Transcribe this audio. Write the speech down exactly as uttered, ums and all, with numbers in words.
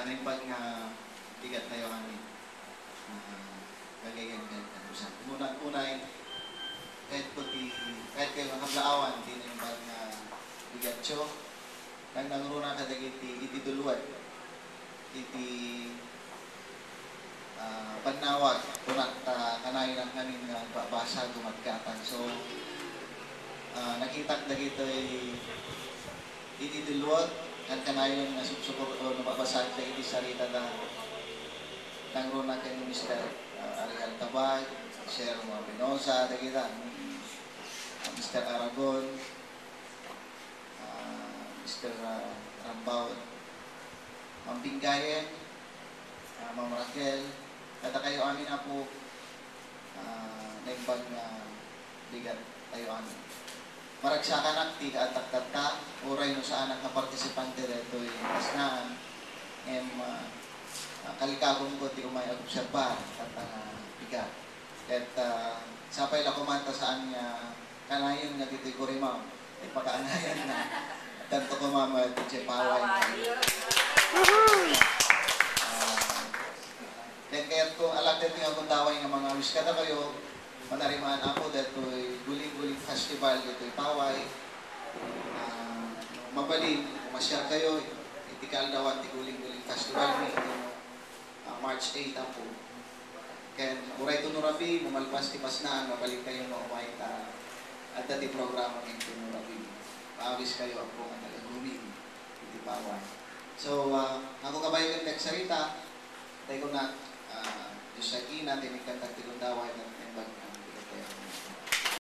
Naimbag nga bigat tayo amin. Ah, kagayan, kagayan, kagayan. Una, una, eh, kahit po ti, kahit kayo ang kablaawan, ti naimbag nga bigat yo. Nang nangruna ka dagiti, iti duluwat, iti, ah, bannawag, kunak ta kanayon ang amin nga agbabasa, gumatgatang. So, ah, nakitak dagitoy iti duluwat, kan kanayon nga suksukor-, o nababasaan dagiti sarita da. Nangruna ken ni Mister, ah, Ariel Tabag, Sir Mabinosa, dagita, ah, Mister Aragon, ah, Mister, ah, Rambaud, Ma'am Pinggayen, ah, Ma'am Raquel, kada kayo amin, Apo, ah, naimbag nga bigat tayo amin. Maragsakanak ti kaaddak tatta, uray no saanak nga partisipante daytoy kasnaan, ngem, ah, ah, kalikagonko ti umay agobserbar tatta nga bigat. Ket, ah, sapay la koma ta saan nga kanayon nga ditoy Corimao, ti pakaanayan na tanto koma met ti paway. Ah, ken kayatko, alak daytoy nga gundaway nga mangawis kadakayo, manarimaan, Apo, daytoy Guling-Guling Festival ditoy Paway. Ah, mabalin, masiar kayo iti kaaldawan ti Guling-Guling Festival, may, ah, March eight, Apo. Ken, uray tuno rabii, no malpas ti kasnaan, mabalin kayo nga umay ta adda ti programa ken tuno rabii. Maawis kayo, Apo, nga nagagumin iti Paway. So, ah, ako kabay ken nagsarita, tay kunak, ah, Diyos agina, ti nagkantag ti gundaway, ket naimbag nga